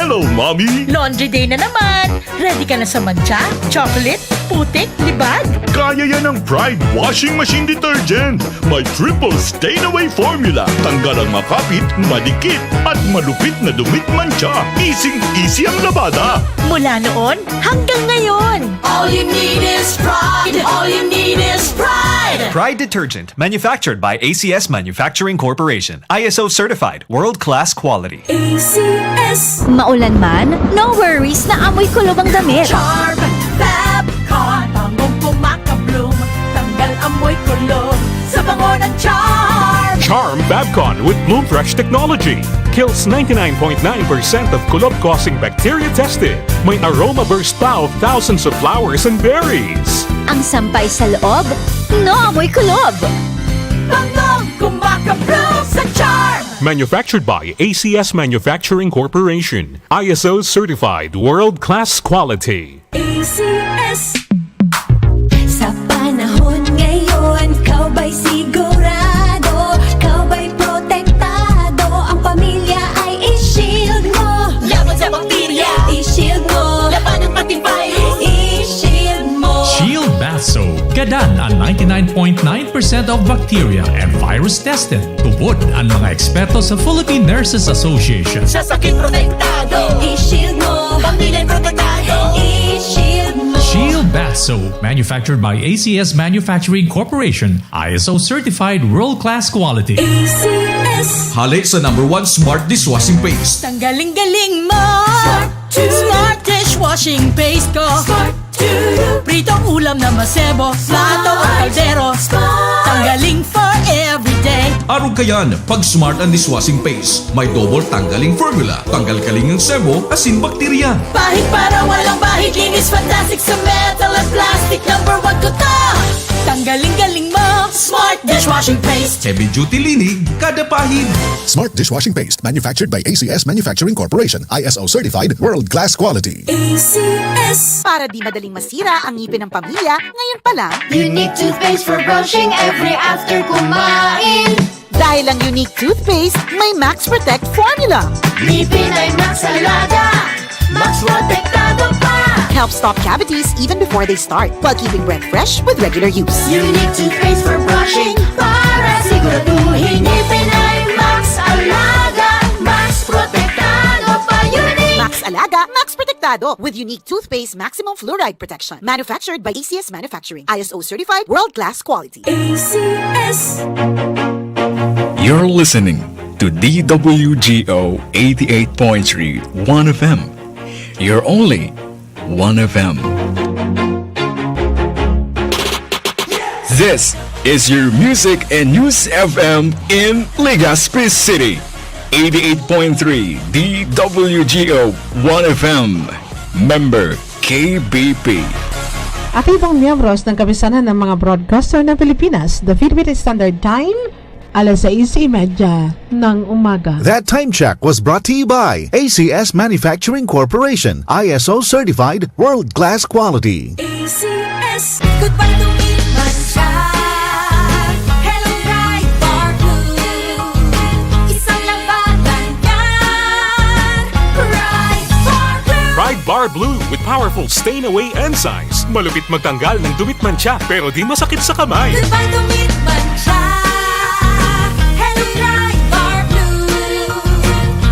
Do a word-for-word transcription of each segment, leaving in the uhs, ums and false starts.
Hello, Mommy! Laundry day na naman! Ready ka na sa mantsa, chocolate, putik, libag? Kaya yan ng Pride Washing Machine Detergent! May triple stain away formula. Tanggal ang makapit, madikit, at malupit na dumit mantsa. Easy-easy ang labada. Mula noon hanggang ngayon. All you need is Pride. All you need is Pride. Pride Detergent, manufactured by A C S Manufacturing Corporation. I S O certified, world-class quality. A C S. Maulan man, no worries na amoy kulob ang damit. Charm Fab Con, bangong kumakabloom, tanggal amoy kulob sa bango ng Charm. Charm Fab Con with Bloom Fresh technology kills ninety-nine point nine percent of kulob-causing bacteria tested. May aroma burst pa of thousands of flowers and berries. Ang sampay sa loob, no amoy kulob. Bangong kumakabloom sa Charm. Manufactured by A C S Manufacturing Corporation. I S O certified world-class quality. A C S. Sa panahon ngayon, ikaw ba'y sigurado? Ikaw ba'y protektado? Ang pamilya ay i-shield mo. Laban sa bakterya. I-shield mo. Laban ng pati virus. I-shield mo. Shield Bath Soap. Gadan ang ninety-nine point nine percent of bacteria and virus tested. Tubod ang mga eksperto sa Philippine Nurses Association. Sa sakit protektado. I-shield mo. Pamilya protektado. I-shield mo. Shield Bath Soap, manufactured by A C S Manufacturing Corporation, I S O certified world-class quality. A C S. Hali sa number one smart dishwashing paste. Tanggaling-galing mo. Smart. Smart dishwashing paste ko. Smart. Pritong ulam na masebo, plato o kaldero. Tanggaling for everyday. Arog kayan, pag Smart ang dishwashing paste. May double tanggaling formula. Tanggal kaling ang sebo, asin bakterya. Pahid para walang bahid, linis fantastic sa metal at plastic. Number one ko to. Tanggaling-galing mo, Smart dishwashing paste. Heavy duty linig, kada pahid. Smart dishwashing paste, manufactured by A C S Manufacturing Corporation, I S O certified, world class quality. A C S. Para di madaling masira ang ngipin ng pamilya, ngayon pa lang. Unique toothpaste for brushing every after kumain. Dahil ang Unique Toothpaste may Max Protect Formula. Ngipin ay Max Alaga, Max Protektado pa. Helps stop cavities even before they start, while keeping breath fresh with regular use. Unique Toothpaste for brushing, para siguraduhin ngipin ay Max Alaga, Max Protektado pa. Unique. Max Alaga, Max Protektado with Unique Toothpaste Maximum Fluoride Protection. Manufactured by A C S Manufacturing. I S O certified, world class quality. A C S. You're listening to D W G O eighty-eight point three One F M. You're only One F M. This is your music and news F M in Legazpi City. Eighty-eight point three D W G O One F M. Member K B P. Aktibong miyembros ng Kapisanan ng mga Broadcaster ng Pilipinas, the Philippine Standard Time, alas sais y media ng umaga. That time check was brought to you by A C S Manufacturing Corporation, I S O certified, world class quality. A C S. Goodbye to meat mancha. Hello, Pride Bar Blue. Isang labanan yan. Pride Bar Blue. Pride Bar Blue with powerful stain away enzymes. Malupit magtanggal ng dumit mancha, pero di masakit sa kamay. Goodbye to meat mancha. Hello, Pride Bar Blue.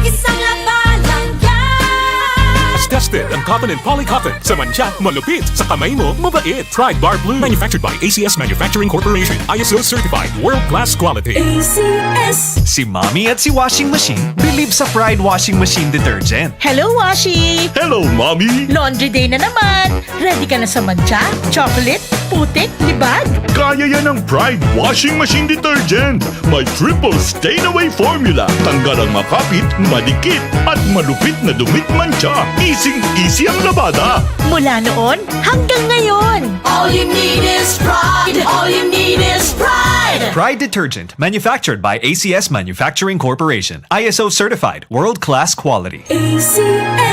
Isang labanan yan. Tested ang cotton and polycotton. Sa mancha, malupit. Sa kamay mo, mabait. Pride Bar Blue. Manufactured by A C S Manufacturing Corporation. I S O certified. World class quality. A C S. Si Mommy at si Washing Machine bilib sa Pride Washing Machine Detergent. Hello, Washi! Hello, Mommy! Laundry day na naman! Ready ka na sa mancha, chocolate, putik, libag? Kaya yan ng Pride Washing Machine Detergent. May triple stain away formula. Tanggal ang makapit, madikit, at malupit na dumit mancha. Easy-easy ang labada. Mula noon hanggang ngayon. All you need is Pride. All you need is Pride. Pride Detergent, manufactured by A C S Manufacturing Corporation. I S O certified, world-class quality. A C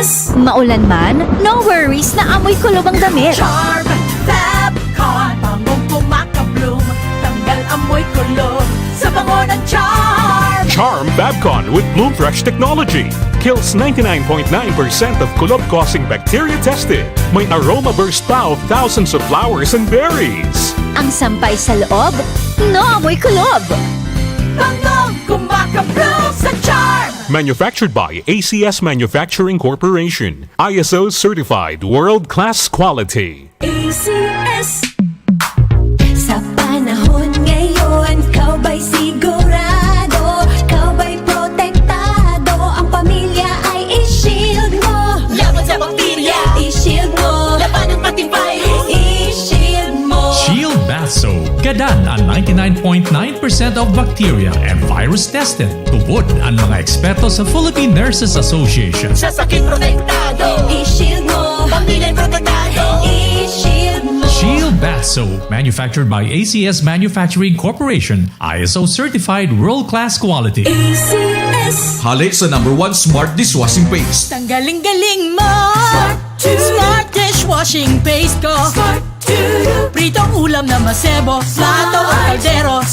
S. Maulan man, no worries na amoy kulob ang damit. Charm Fab Con, bangong kumakabloom, tanggal amoy kulob sa bango ng Charm. Charm Fabcon with Bloom Fresh technology kills ninety-nine point nine percent of kulob-causing bacteria tested. May aroma burst pa of thousands of flowers and berries. Ang sampay sa loob, naamoy kulob. Bangong kumakabloom sa Charm! Manufactured by A C S Manufacturing Corporation. I S O certified world-class quality. A C S. Sa panahon ngayon, ikaw ba'y sigurado? Ikaw ba'y protektado? Ang pamilya ay i-shield mo. Laban sa bakterya. I-shield mo. Labanan pati virus. I-shield mo. Shield Bath Soap. Gadan ang ninety-nine point nine percent of bacteria and virus tested. Tubod ang mga eksperto sa Philippine Nurses Association. Sa sakit protektado. I-shield mo. Pamilya protektado. I-shield mo. Shield Bath Soap, manufactured by A C S Manufacturing Corporation, I S O certified world-class quality. A C S. Hale sa number one smart dishwashing paste. Tanggaling galing mo. Smart dishwashing paste ko. Smart Pritong ulam na masebo, plato o kaldero.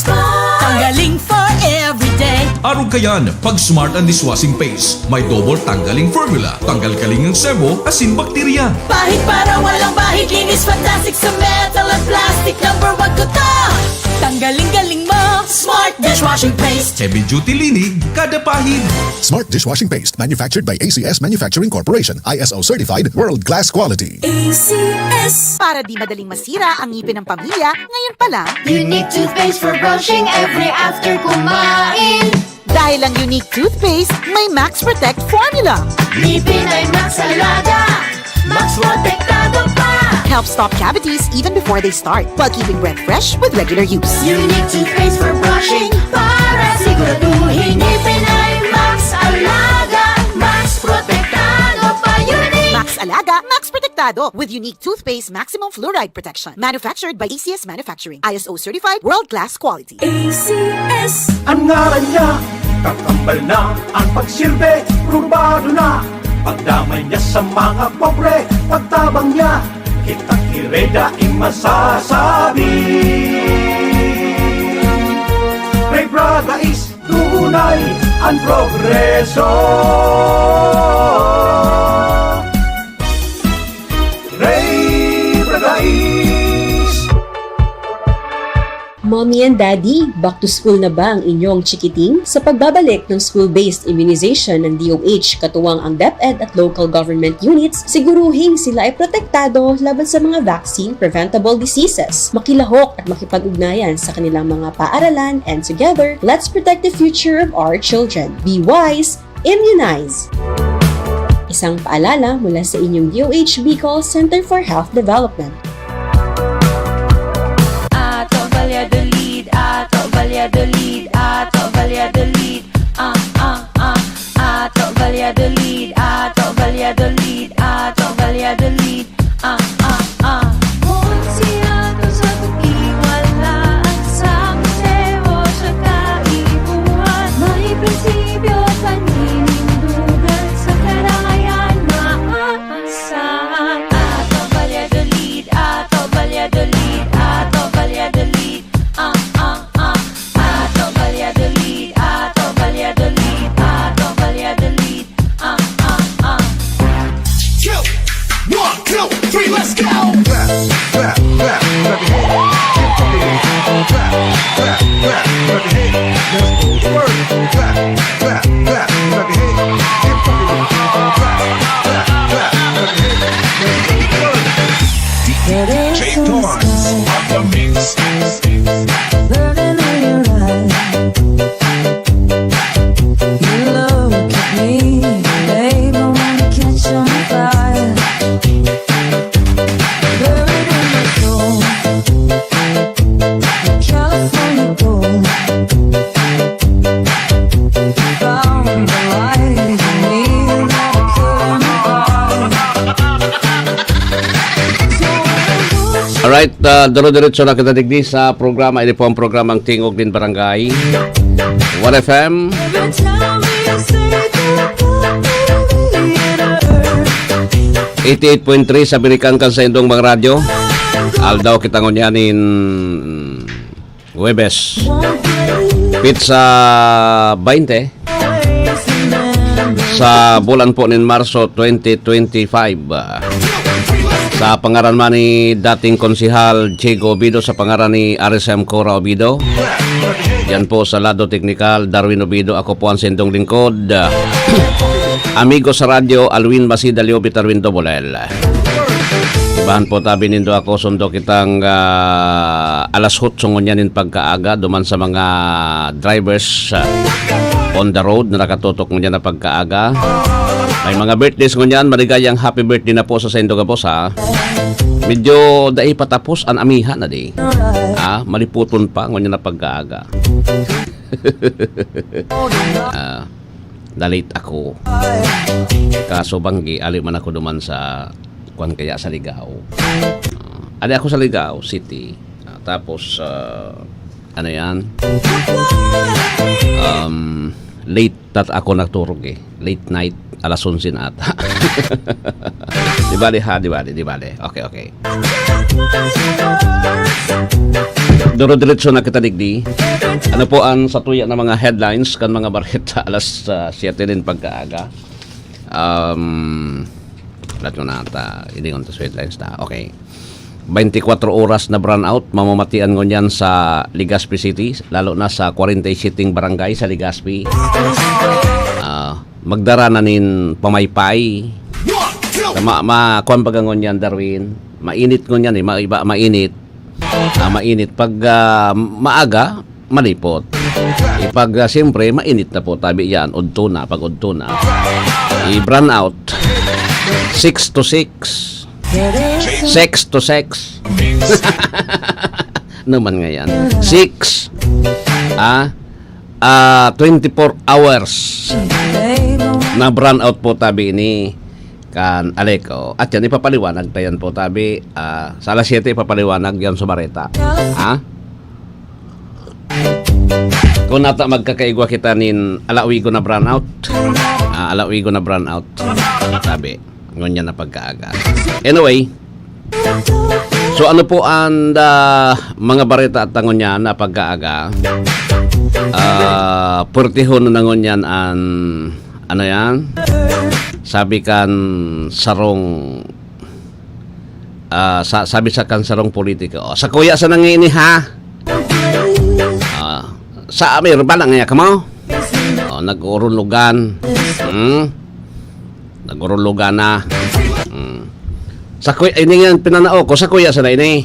Tanggaling for everyday. Arog kayan, pag smart ang dishwashing paste. May double tanggaling formula. Tanggal kaling ang sebo, asin bakterya. Pahid para walang bahid, linis fantastic sa metal at plastic. Number one ko to. Tanggaling galing mo. Smart dishwashing paste. Heavy duty linig, kada pahid. Smart dishwashing paste manufactured by A C S Manufacturing Corporation, I S O certified, world class quality. A C S. Para di madaling masira ang ngipin ng pamilya, ngayon pa lang, Unique toothpaste for brushing every after kumain. Dahil ang Unique Toothpaste may Max Protect Formula. Ngipin ay Max Alaga. Max protektado pa. Helps stop cavities even before they start, while keeping breath fresh with regular use. Unique toothpaste for brushing para siguraduhin ngipin ay Max Alaga. Max protektado pa. Unique. Max Alaga, Max Protektado with Unique Toothpaste Maximum Fluoride Protection. Manufactured by A C S Manufacturing. I S O certified, world class quality. A C S. Ang ngaran niya, kakambal na ang pagsilbi, probado na. Pagdamay niya sa mga pobre, pagtabang niya, kitang kireda in masasabi. Ray Braga is tunay ang progreso. Ray Braga is Mommy and Daddy, back to school na ba ang inyong chikiting? Sa pagbabalik ng school-based immunization ng D O H, katuwang ang DepEd at local government units, siguruhing sila ay protektado laban sa mga vaccine-preventable diseases. Makilahok at makipag-ugnayan sa kanilang mga paaralan, and together, let's protect the future of our children. Be wise, Immunize! Isang paalala mula sa inyong D O H Bicol Center for Health Development. Ato Valladolid, Ato Valladolid, Ato Valladolid, ah, ah, ah. Ato Valladolid, Ato Valladolid, Ato Valladolid, ah, ah, ah. Kun siya to sa tukiwala, ang sa museo siya kaipuhan. May prinsipyo, paninindugan, sa karayan, maaasahan. Ato Valladolid, Ato Valladolid, Ato Valladolid, ah, ah, ah. Ato Valladolid, Ato Valladolid, Ato Valladolid, ah, ah, ah. Two, one, two, three, let's go! Clap, clap, clap, clap your hands. Get funky with it. Clap, clap, clap, clap your hands. Let's go to work. Clap, clap, clap, clap your hands. Get funky with it. Clap, clap, clap, clap your hands. Let's go to work. D J Torrance on the mix. Burning in your eyes. You look at me, babe, I wanna catch on fire. Buried in my soul, California gold. Found the light in me that I couldn't find. Alright, ah, duro-diretso na kita digdi sa programa. Ini po ang programang Tingog nin Barangay. One F M. Eighty-eight point three sa American kan sa indong mga radyo. Aldaw kita ngunyan in Huwebes. Petsa baynte sa bulan po nin Marso twenty twenty-five. Sa pangaran man ni dating Konsehal Diego Obido, sa pangaran ni R S M Cora Obido, yan po sa lado teknikal, Darwin Obido, ako po ang sindong lingkod, amigo sa radyo, Alwin Masida Leo Bitarwin Dobolel. Ibahan po tabi nindo ako, sundo kitang, ah, alas otso ngunyan nin pagkaaga, duman sa mga drivers, ah, on the road na nakatutok ngunyan na pagkaaga. May mga birthdays ngunyan, maligayang happy birthday na po sa saindo gabos, ha. Medyo dai pa tapos an amihan na di. Ha, maliputon pa ngunyan na pagkaaga. Ah, na-late ako. Kaso banggi, ali man ako duman sa, kwan kaya, sa Ligao. Ah, ali ako sa Ligao City. Ah, tapos, ah, ano yan? Um, late tat ako nagturog eh. Late night, alas onse na ata. Di bale ha, di bale, di bale. Okay, okay. Duro-diretso na kita digdi. Ano po ang satuya na mga headlines kan mga bareta alas, ah, siyete nin pagkaaga? Um, lahat ko na ata, hindi ko na sa headlines na. Okay. Twenty-four oras na brownout, mamamatian ngunyan sa Legazpi City, lalo na sa kwarenta y siyete barangay sa Legazpi. Ah, magdara na nin pamaypay. Sa ma-, ma-, kwan baga ngunyan, Darwin? Mainit ngunyan eh, ma-, iba, mainit. Ah, mainit. Pag, ah, maaga, malipot. Ipag, ah, siyempre, mainit na po, tabi yan. Udto na, pag udto na. I-brownout. Six to six. Sex to sex. Naman nga yan. Six. Ah, ah, twenty-four hours na brownout po tabi ni kan Aleco. At yan, ipapaliwanag ta yan po tabi. Ah, sa alas siyete ipapaliwanag yan sa bareta. Ha? Kung nata magkakaigwa kita nin alawigo na brownout. Ah, alawigo na brownout. Tabi. Ngunyan na pagkaaga. Anyway, so ano po ang, ah, mga bareta at ngunyan na pagkaaga? Ah, pwertehon na ngunyan an, ano yan? Sabi kan sarong, ah, sa-, sabi sa kan sarong politiko, "O, sa kuya sa nangini, ha?" Ah, sa amin, bala nga kamo? O, nag-urulugan. Hmm? Nagurulugan na. Hmm. Sa kuya, ini nga pinanao ko, sa kuya sana ini.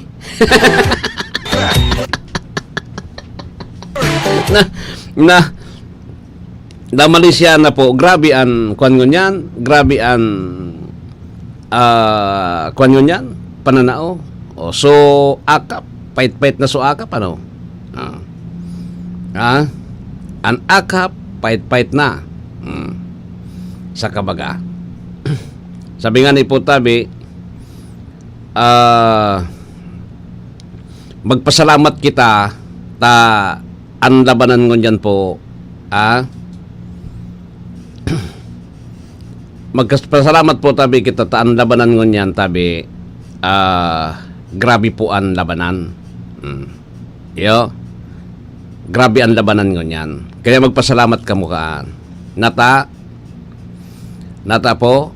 Na, na, na Malaysia na po. Grabe an, kwan ngunyan, grabe an, ah, kwan ngunyan, pananao. O, so, akap, pait-pait na so akap, ano? Ah. Ha? An akap, pait-pait na. Hmm. Sa kabaga. Sabi nga ni Putabi, ah, magpasalamat kita ta an labanan ngunyan po, ah, magpasalamat po tabi kita ta an labanan ngunyan tabi, ah, grabe po an labanan. Hmm. Yo, grabe an labanan ngunyan. Kaya magpasalamat kamo kaan. Nata, nata po,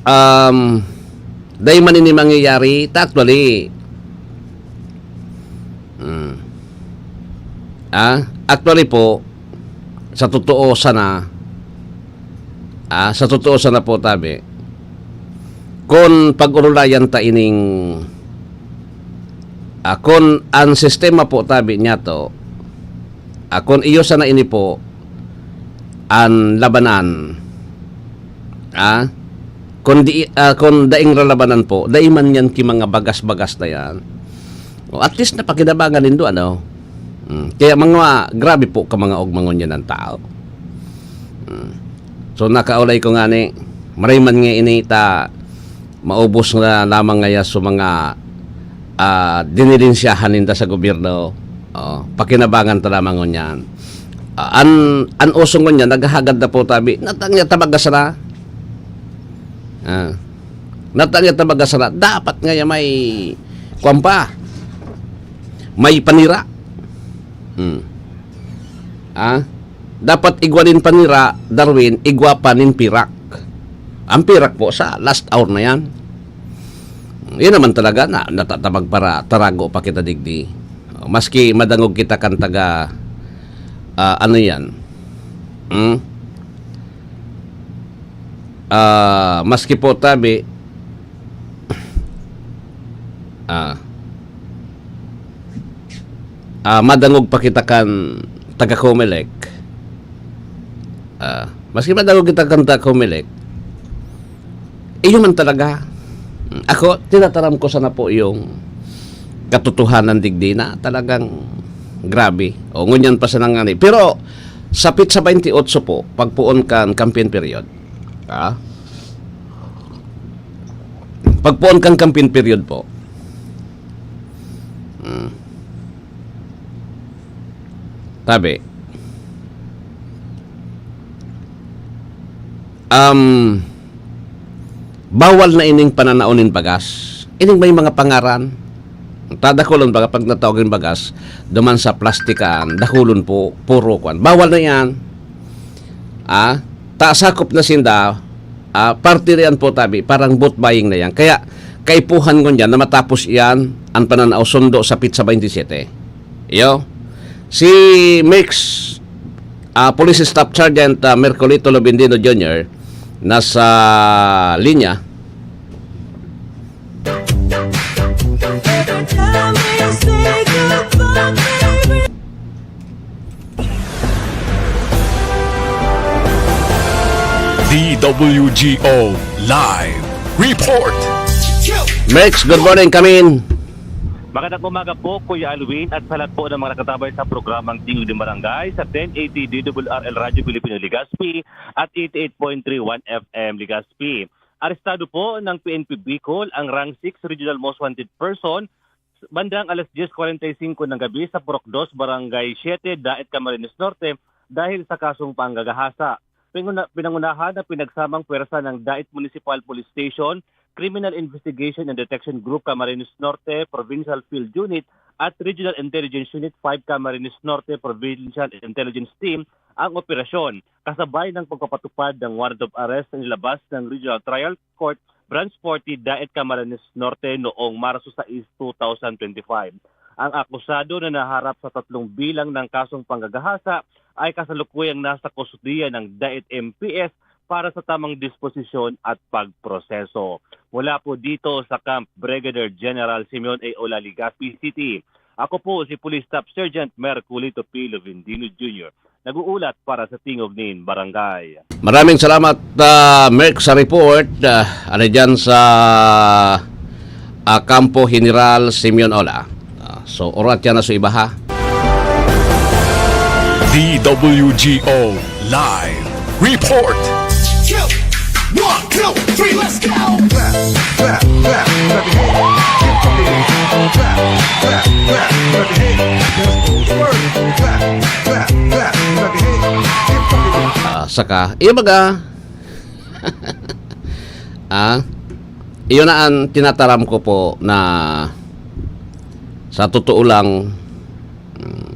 um, dai man ini mangyayari, ta actually, hmm. Ah, actually po, sa totoo sana, ah, sa totoo sana po, tabi, kun pag-orolayan ta ining, ah, kun an sistema po, tabi, niya to, ah, kun iyo sana ini po, an labanan, ah, kun di, ah, kun daing lalabanan po, dai man yan ki mga bagas-bagas na yan. O, at least napakinabangan nindo, ano? Mm, kaya mga grabe po ka mga ogmangon yan ang tao. Mm. So, nakaulay ko nga ni, maray man nga ini ta, maubos na lamang ngaya sa mga, ah, dinilensyahan ninda sa gobyerno. Oh, pakinabangan ta lamang ngunyan. Ah, an, an uso ngunyan, naghahagad na po tabi, natang niya tabaga sana. Ah, natang niya tabaga sana. Dapat ngaya may, kwan pa, may panira. Hmm. Ah, dapat igwa nin panira, Darwin, igwa pa nin pirak. Ang pirak po sa last hour na yan. Yan naman talaga na natatamag para tarago pa kita digdi. Maski madangog kita kan taga, ah, ano yan? Hmm? Ah, maski po tabi, ah, ah, madangog pa kita kan taga Comelec. Ah, maski madangog kita kan taga Comelec, iyo man talaga. Ako, tinataram ko sana po yung katotohanan digdi na talagang grabe. O, ngunyan pa sana ngani. Pero sa petsa twenty-eight po, pagpoon kan campaign period, ah, pagpoon kan campaign period po, hmm, tabi, um, bawal na ining pananaon nin bagas. Ining may mga pangaran, tadakulon baga pag natawag nin bagas, duman sa plastikan, dakulon po, puro kwan. Bawal na yan. Ah, ta sakop na sinda, ah, parte na yan po tabi, parang vote buying na yan. Kaya, kaipuhan ko niyan na matapos iyan ang pananaw sundo sa petsa twenty-seven. Iyo, si Mix, ah, Police Staff Sergeant, ah, Mercolito Lobendino Junior, nasa linya. D W G O Live Report. Mex, good morning, come in. Magandang umaga po, Kuya Alwin, at sa lahat po ng mga nakatabay sa programang Tingog ng Barangay sa ten eighty D W R L Radyo Pilipino Legazpi at eighty-eight point three one F M Legazpi. Arestado po ng P N P Bicol ang Rank six Regional Most Wanted Person bandang alas dyes kwarenta y singko ng gabi sa Purok dos, Barangay siete, Daet, Camarines Norte dahil sa kasong panggagahasa. Pinguna-, pinangunahan na pinagsamang pwersa ng Daet Municipal Police Station, Criminal Investigation and Detection Group Camarines Norte, Provincial Field Unit at Regional Intelligence Unit five Camarines Norte Provincial Intelligence Team ang operasyon, kasabay ng pagpapatupad ng warrant of arrest na nilabas ng Regional Trial Court Branch forty Daet, Camarines Norte noong Marso sais, two thousand twenty-five. Ang akusado na naharap sa tatlong bilang ng kasong panggagahasa ay kasalukuyang nasa kustodiya ng Daet M P S para sa tamang disposisyon at pagproseso. Mula po dito sa Camp Brigadier General Simeon A. Ola, Legazpi City, ako po si Police Staff Sergeant Merculito P. Lovendino Junior, nag-uulat para sa Tingog nin Barangay. Maraming salamat, ah, Merc, sa report. Ah, ano dyan sa, ah, Kampo General Simeon Ola. Ah, so, orat yan na sa iba, ha? D W G O Live Report. One, two, three, let's go! Clap, clap, clap, clap your hands. Clap, clap, clap, clap your hands. Clap, clap, clap, clap your hands. Ah, saka, iyo baga. Ah, iyon na ang tinataram ko po na sa totoo lang, mm,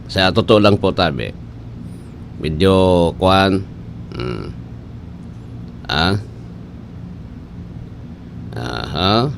sa totoo lang po, tabi. Medyo, kwan, mm, ah, aha.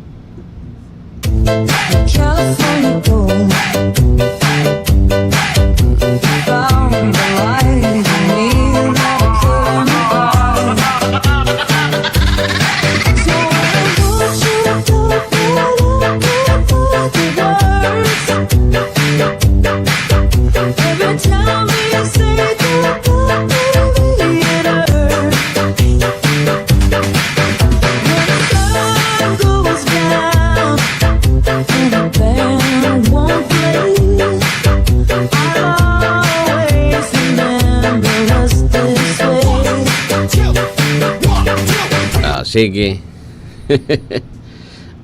Ah, sige.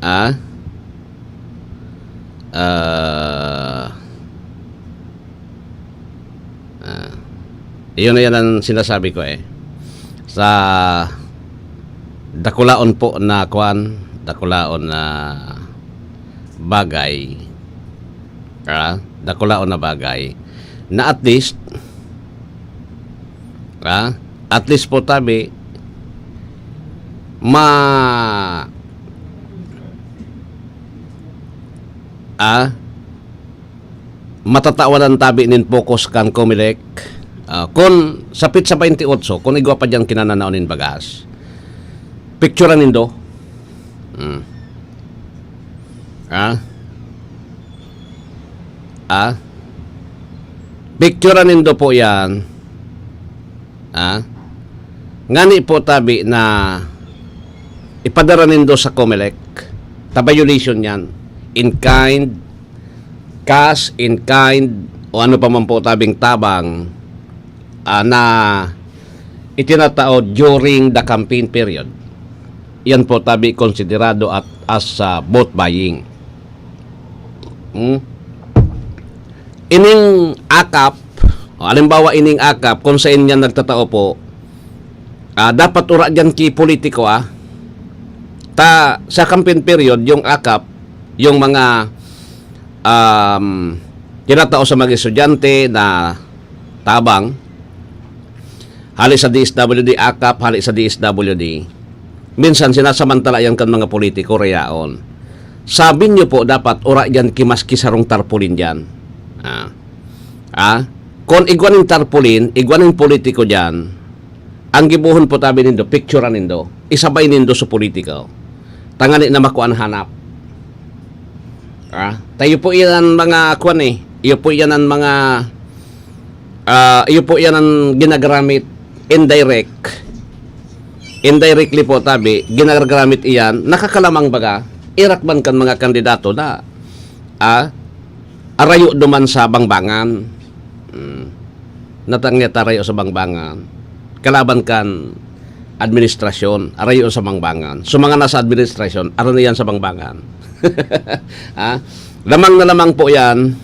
Ah? Ah, ah, iyon na yan ang sinasabi ko, eh. Sa dakulaon po na kwan, dakulaon na bagay, ah, dakulaon na bagay na at least Ah, at least po tabi, ma-, ah, matatawanan tabi nin focus kan Comelec. Ah, kun sa petsa twenty-eight, kun igwa pa diyan kinananaon nin bagas, picturean nindo. Hmm. Ah? Ah? Picturean nindo po yan. Ah? Ngani po tabi na ipadara nindo sa Comelec. Ta violation yan. In kind, cash, in kind, o ano pa man po tabing tabang, ah, na itinatao during the campaign period. Yan po tabi konsiderado at as, ah, vote buying. Hmm? Ining akap, o, halimbawa, ining akap, kung sa inyan nagtatao po, ah, dapat ura diyan ki politiko, ah. Ta, sa campaign period, yung akap, yung mga, um, tinatao sa mga estudyante na tabang, hali sa D S W D, akap, hali sa D S W D. Minsan, sinasamantala yan kan mga politiko, rayaon. Sabi niyo po, dapat ura diyan ki maski sarong tarpaulin diyan. Ah. Ah? Kung igwa nin tarpaulin, igwa nin politiko diyan, ang gibohon po tabi nindo, picturean nindo, isabay nindo sa politiko. Tangani na makuan hanap. Ah? Tayo po yan ang mga kuan eh. Iyo po yan ang mga, ah, iyo po yan ang ginagaramit indirect. Indirectly po tabi, ginagamit iyan, nakakalamang baga, irak man kan mga kandidato na, ah, arayo duman sa bangbangan. Hmm. Natangya ta arayo sa bangbangan. Kalaban kan administrasyon, arayo sa bangbangan. So, mga nasa administrasyon, aram na yan sa bangbangan. Ah, lamang na lamang po yan,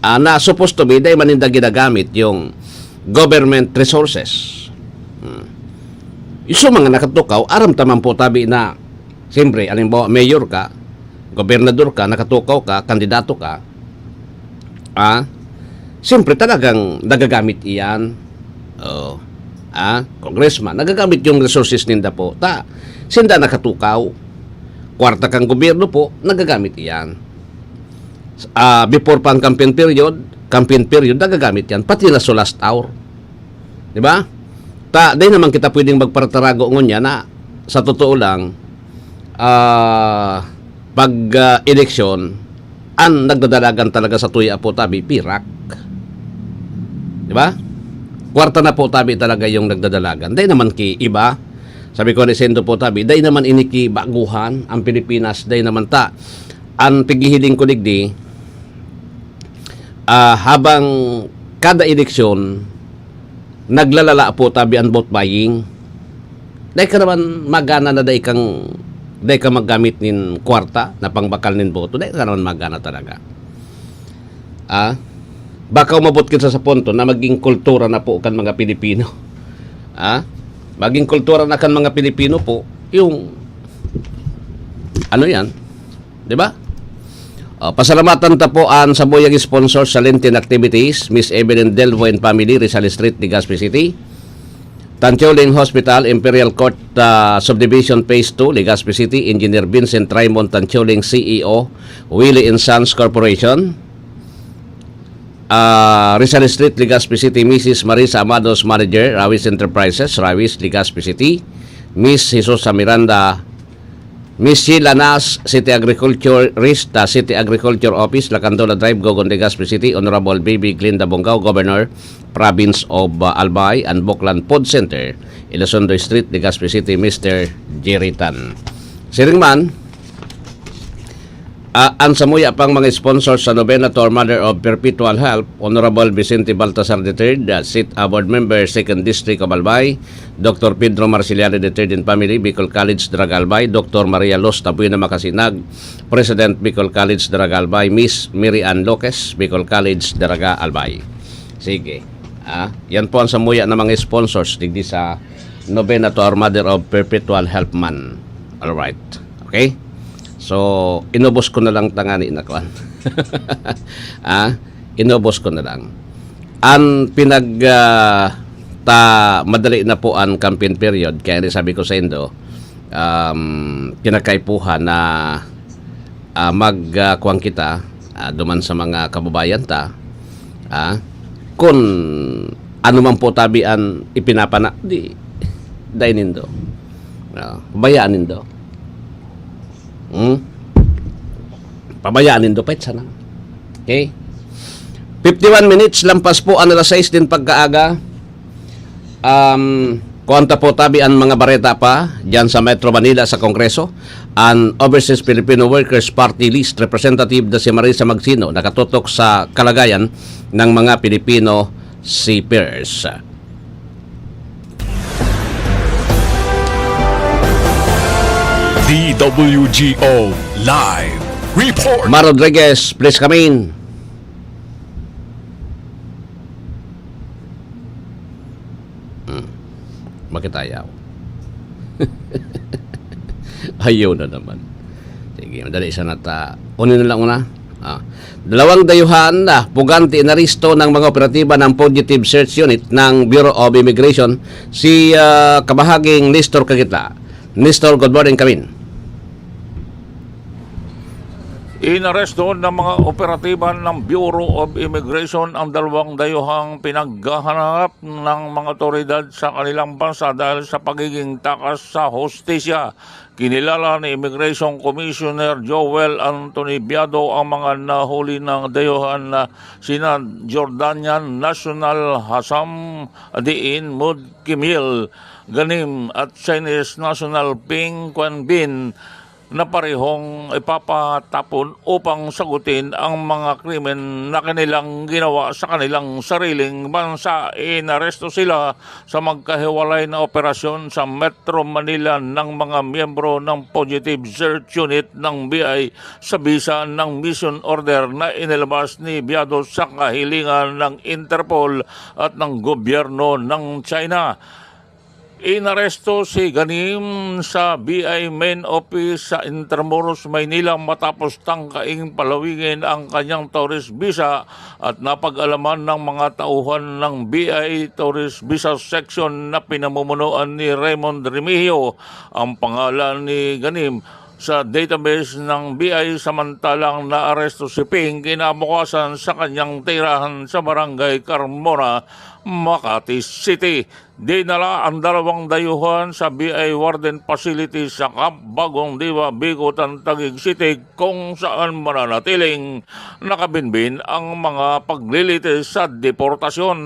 ah, na supposed to be, dahil maninda ginagamit yung government resources. Hmm. So, mga nakatukaw, aram ta man po tabi na, siyempre, halimbawa, mayor ka, gobernador ka, nakatukaw ka, kandidato ka, ah, siyempre, talagang nagagamit iyan. Oh, ah, congressman, nagagamit yung resources ninda po. Ta, sinda nakatukaw. Kwarta kang gobyerno po, nagagamit iyan. Ah, before pa ang campaign period, campaign period, nagagamit yan. Pati na sa last hour. Di ba? Ta, di naman kita pwedeng magparatarago ngunyan na, sa totoo lang, ah, pag, ah, eleksyon, ang nagdadalagan talaga sa tuya po tabi, pirak. Di ba? Kwarta na po tabi talaga yung nagdadalagan. Di naman ki iba. Sabi ko, ni Sendo po tabi, di naman ini ki baguhan ang Pilipinas, di naman ta. Ang pighihiling ko digdi, ah, habang kada eleksyon, naglalala po tabi ang vote buying. Dai ka naman magana na dai kang, dai ka maggamit nin kwarta na pangbakal nin boto. Dai ka naman magana talaga. Ah? Baka umabot kita sa punto na maging kultura na po kan mga Pilipino. Ah? Maging kultura na kan mga Pilipino po yung, ano yan? Di ba? Oh, pasalamatan ta po ang sabuyang sponsor sa Lenten Activities, Miss Evelyn Delvo and family, Rizal Street, Legazpi City. Tancholing Hospital, Imperial Court, ah, Subdivision Phase two, Legazpi City, Engineer Vincent Raymond Tancholing, C E O, Willie and Sons Corporation. Ah, Rizal Street, Legazpi City, Missus Marisa Amados, Manager, Rawis Enterprises, Rawis, Legazpi City. Miss Jesusa Miranda, Miss Sheila Nas, City Agriculture, Rista, City Agriculture Office, Lacandola Drive, Gogon, Legazpi City, Honorable Baby Glinda Bongao, Governor, Province of, uh, Albay, and Buklan Food Center, Elizondo Street, Legazpi City, Mister Jerry Tan. Siring man, ah, ang samuya pang mga sponsor sa Novena to our Mother of Perpetual Help, Honorable Vicente Baltasar the third, uh, Sit, uh, Board Member, Second District of Albay, Doctor Pedro Marciliano the third and family, Bicol College, Daraga, Albay, Doctor Maria Luz Tabuena Macasinag, President, Bicol College, Daraga, Albay, Miss Mary Ann Loques, Bicol College, Daraga, Albay. Sige. Ah, yan po ang samuya ng mga sponsors digdi sa Novena to our Mother of Perpetual Help Month. Alright. Okay? So, inubos ko na lang tangani na kuan. Ah, inubos ko na lang. Ang pinag, ah, ta madali na po an campaign period, kaya ni sabi ko saindo, um, kinakaipuhan na, ah, mag, ah, kuwan kita, ah, duman sa mga kababayan ta, ah, kun ano man po tabi an ipinapana, di, dai nindo. Ah, pabayaan nindo. Hmm? Pabayaan nindo, petsa na. Okay? Fifty-one minutes, lampas po an alas sais nin pagkaaga. Um, kuwan ta po tabi an mga bareta pa diyan sa Metro Manila sa Kongreso. An Overseas Filipino Workers Party List Representative na si Marisa Magsino nakatutok sa kalagayan ng mga Pilipino seafarers. D W G O Live Report. Mar Rodriguez, please come in. Hmm. Bakit ayaw? Ayaw na naman. Sige, madali sana ta. Una na lang una. Ah. Dalawang dayuhan na puganti inaresto ng mga operatiba ng Fugitive Search Unit ng Bureau of Immigration, si, ah, Kabahaging Nestor Kagitla. Nestor, good morning, Kamin. Inaresto ng mga operatiba ng Bureau of Immigration ang dalawang dayuhang pinaghahanap ng mga otoridad sa kanilang bansa dahil sa pagiging takas sa hustisya. Kinilala ni Immigration Commissioner Joel Anthony Biado ang mga nahuli na dayuhan na sina Jordanian national Hassam Diin Mudkimil Ganim at Chinese national Ping Quanbin na parehong ipapatapon upang sagutin ang mga krimen na kanilang ginawa sa kanilang sariling bansa. Inaresto sila sa magkahiwalay na operasyon sa Metro Manila ng mga miyembro ng Fugitive Search Unit ng B I sa bisa ng mission order na inilabas ni Biado sa kahilingan ng Interpol at ng gobyerno ng China. Inaresto si Ganim sa B I main office sa Intramuros, Maynila, matapos tangkaing palawigin ang kanyang tourist visa at napag-alaman ng mga tauhan ng B I Tourist Visa Section na pinamumunuan ni Raymond Remigio ang pangalan ni Ganim sa database ng B I, samantalang naaresto si Ping kinabukasan sa kanyang tirahan sa Barangay Carmona, Makati City. Dinala ang dalawang dayuhan sa B I Warden Facility sa Camp Bagong Diwa, Bicutan, Taguig City, kung saan mananatiling nakabinbin ang mga paglilitis sa deportasyon.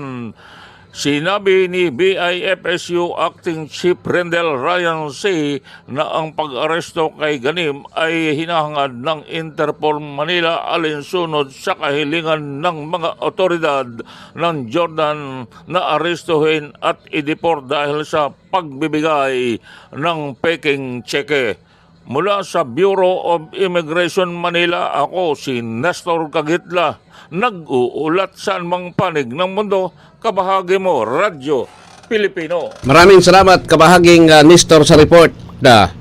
Sinabi ni B I F S U Acting Chief Rendel Ryan C na ang pag-aresto kay Ganim ay hinahangad ng Interpol Manila alinsunod sa kahilingan ng mga otoridad ng Jordan na arestuhin at i-deport dahil sa pagbibigay ng peking tseke. Mula sa Bureau of Immigration Manila, ako si Nestor Kagitla, nag-uulat sa anumang panig ng mundo, kabahagi mo, Radyo Pilipino. Maraming salamat, kabahaging, ah, Nestor, sa report na.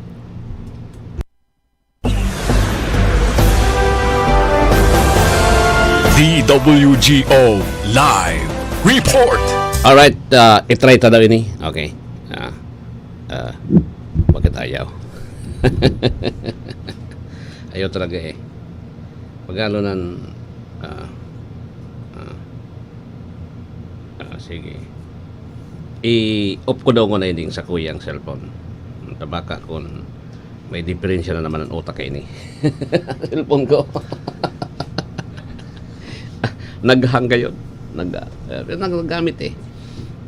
D W G O Live Report. Alright, ah, i-try ta daw ini. Okay. Ah, ah, bakit ayaw? Ayaw talaga eh. Pagalo nan, ah, ah, ah, sige. I-off ko daw ko na ining sa kuyang cellphone. Tabaka kung may diferensya na naman ang utak kaini. Cellphone ko. Naghang kayo. Nag, eh, nagagamit eh.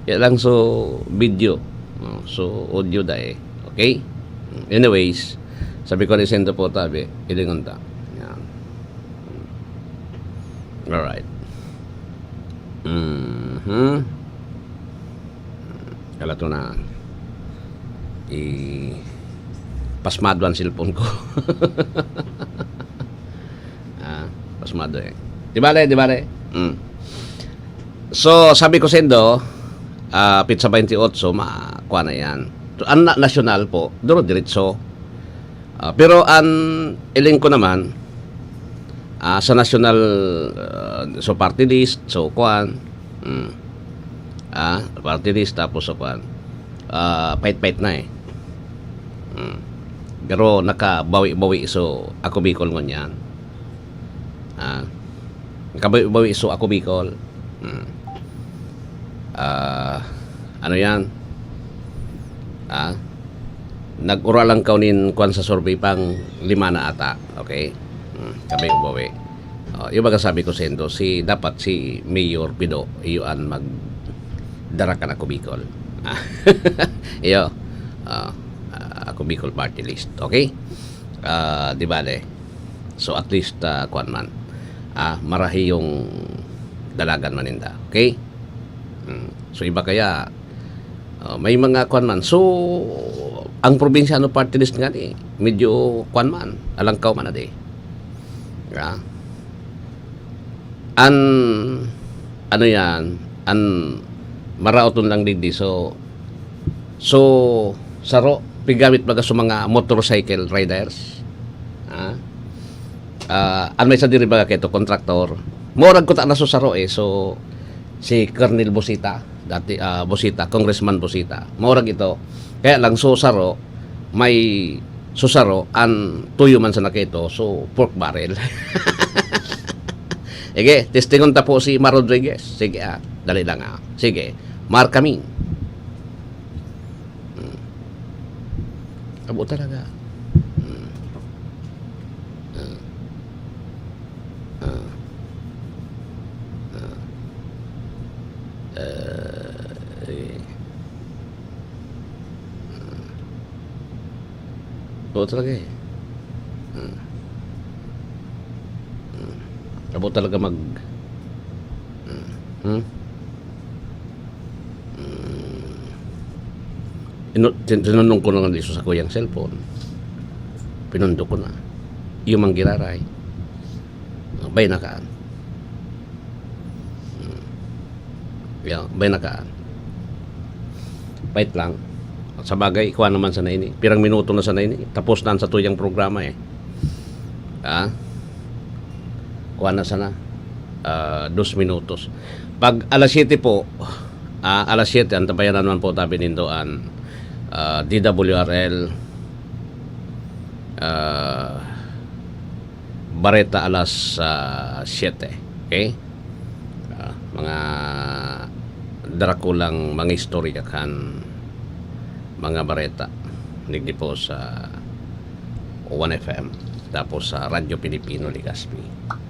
Kaya lang so video. Oh, so audio da eh. Okay? Anyways, sabi ko ni Sendo po tabi, ilingon ta. Yan. Alright. Mhm. Kalato na. I pasmado ang cellphone ko. Ah, pasmado eh. Di bale, di bale. Mm. So, sabi ko sendo, ah, pitsa twenty-eight, ma-, kuha na yan. So, ang na-, nasyonal po, duro diretso. Ah, pero ang iling ko naman, ah, sa national, ah, so party list, so kuan, mm. Ah, party list, tapos sa kwan. Ah, pait-pait na eh. Hmm. Pero nakabawi-bawi, so ako Bicol ngunyan. Ah, nakabawi-bawi, so ako Bicol. Hmm. Ah, ano yan? Ah, nag-ura lang kaw nin kwan sa survey, pang lima na ata. Okay? Hmm, kabawi-bawi. Oh, yung baga sabi ko sendo, si, dapat si Mayor Pido, iyo an magdara kan Ako Bicol. Ah, iyo. Ah, ah, Ako Bicol party list. Okay? Ah, di bale. So, at least, ah, kwan man. Ah, marahi yung dalagan man ninda. Okay? Mm. So, iba kaya, ah, may mga kwan man. So, ang probinsyano party list nga ni, medyo kwan man, alangkaw man na di. Ah. An, ano yan, an maraoton lang digdi. So, so, saro, pigamit baga sa mga motorcycle riders. Ah. Ah, an may sadiri baga kaito, kontraktor. Maurag ko ta na so saro eh. So, si Colonel Busita, dati, ah, Busita, Congressman Busita. Maurag ito. Kaya lang, so saro, may so saro, an tuyo man sana kaito, so pork barrel. Sige, testingon ta po si Mar Rodriguez. Sige, ah, dali lang, ah. Sige, Mar Caming. Hmm. Abo talaga. Hmm. Ah. Ah. Ah. Ah, eh. Oo talaga eh. Hmm. Hmm. Abo talaga mag-, hmm. Hmm? Hmm. Ino-, tin-, tinunong ko na nga liso sa kuyang cellphone. Pinundok ko na. Iyo man giraray. Bay na kaan. Hmm. Yan, bay na kaan. Pait lang. Sa bagay, ikuha naman sana ini. Pirang minuto na sana ini. Tapos na ang satuyang programa eh. Ah? Kuha na sana. Ah, dos minutos. Pag alas siyete po, ah, alas siyete, antabayanan naman po tabi nindo an, ah, D W R L, ah, Bareta alas, ah, siyete. Okay? Ah, mga darakulang mga istorya kan mga bareta. Digdi po sa One F M. Tapos sa Radyo Pilipino, Legazpi. Ah,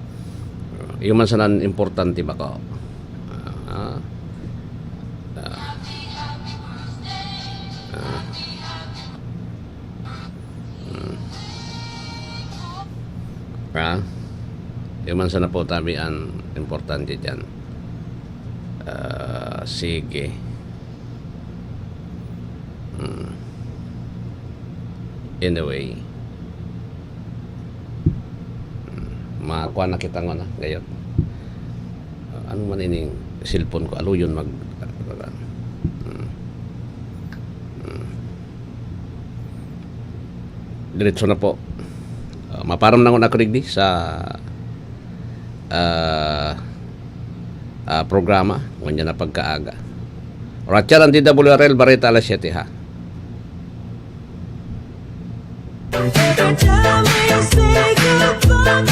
iyo man sana an importante bako. Ah, ah, ah. Hmm. Ha? Iyo man sana po tabi an importante diyan. Ah, sige. Hmm. Anyway. Hmm. Makuha na kita ngona, gayod. Ah, ano man ining cellphone ko? Aluyon mag-, hmm. Hmm. Diretso na po. Ah, maparam na ngona ako digdi sa, ah, ah, programa, ngunyan na pagkaaga. Ratchan ang D W R L, Bareta alas siyete, ha? Every time you say goodbye,